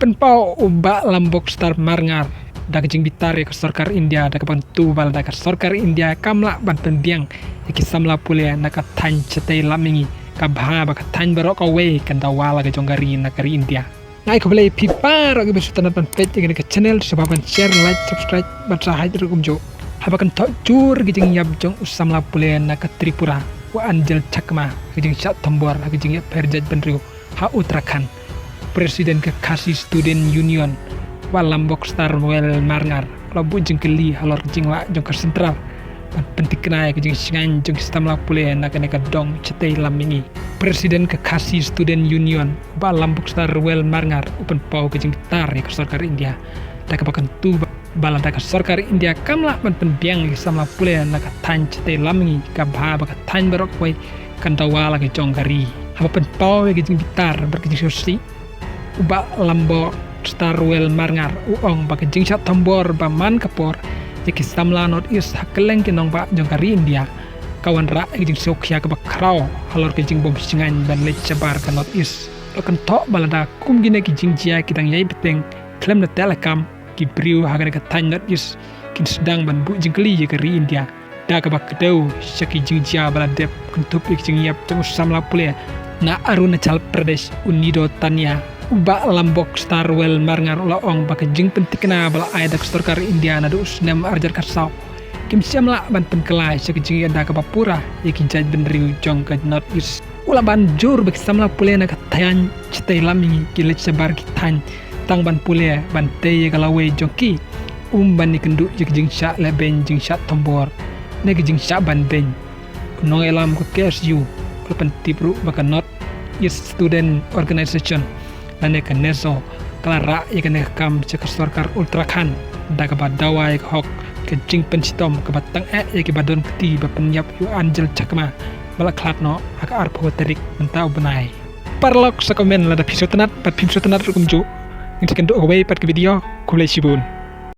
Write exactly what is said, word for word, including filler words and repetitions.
Pynpaw u Bah Lambok Star Marngar da ka jingbitar ïa ka sorkar India da kaba kyntu ba lada ka sorkar India kam lah ban pynbiang ïa ki samla pule na ka thaiñ shatei lam mihngi, ka bha ba ka thaiñ baroh kawei kan dawa la ka jong ka ri na ka ri India. Nga ai khublei ïa phi baroh kiba sngewtynnat ban peit ïa kane ka channel, sngewbha ban share, like, subscribe bad sa hait ruh kumjuh. Haba kynthoh jur ki jingïap jong u samla pule na ka Tripura, u Angel Chakma, ka jingshah thombor ha ka jingïapher jaitbynriew ha Uttarakhand, President ka Khasi Student Union, Bah Lambok Star Well Marngar, u la buh jingkylli halor ka jinglah jong ka Central ban pynthikna ïa ka jingshngaiñ jong ki samla pule na kane ka dong shatei lam mihngi. President ka Khasi Student Union, Bah Lambok Star Well Marngar, u pynpaw ka jingbitar ïa ka sorkar India da kaba kyntu ba ba lada ka sorkar India kam lah ban pynbiang ïa ki samla pule na ka thaiñ shatei lam mihngi, ka bha ba ka thaiñ baroh kawei kan dawa la ka jong ka ri. Haba pynpaw ïa ka jingbitar bad ka jingsngewsih, u Bah Lambok Star Well Marngar u ong ba ka jingshah thombor ba man ka por ïa ki samla North East ha kylleng ki nongbah jong ka ri India ka wanrah ïa ka jingsngewkhia kaba khraw halor ka jingbym shngaiñ ban leit shabar ka North East. La kynthoh ba lada kum kine ki jingjia ki dang ïai bteng khlem da teh lakam, ki briew ha kane ka thaiñ North East kin sdang ban buh jingkylli ïa ka ri India da kaba kdew sha ki jingjia ba la dep, kynthup ïa ki jingïap jong u samla pule na Arunachal Pradesh, u Nido Tania. U Bah Lambok Star Well Marngar u la ong ba ka jingpynthikna ba la ai da ka sorkar India naduh u snem arhajar khatsaw kim shym lah ban pynkylla sha ka jingïada kaba pura ïa ki jaitbynriew jong ka North East. U la ban jur ba ki samla pule na ka thaiñ shatei lam mihngi ki leit shabar ki thaiñ tang ban pule ban tei ïa ka lawei jong ki, um ban ïakynduh ïa ka jingshah lehbeiñ, jingshah thombor ne ka jingshah ban beiñ. U nongïalam ka K S U u la pyntip ruh ba ka North East Student Organization lane ka NESO ka la rah ïa kane ka kam sha ka sorkar Uttarakhand da kaba dawa ïa ka hok, ka jingpynshitom kaba tang eh ïa kiba don kti ba pynïap ïa u Angel Chakma ba la khlad noh ha ka arphew tarik mynta u bnai. Paralok, sa comment lada phi sngewtynnat bad phim sngewtynnat ruh kumjuh. Ngin sa ïakynduh ha kawei pat ka video. Khublei shibun.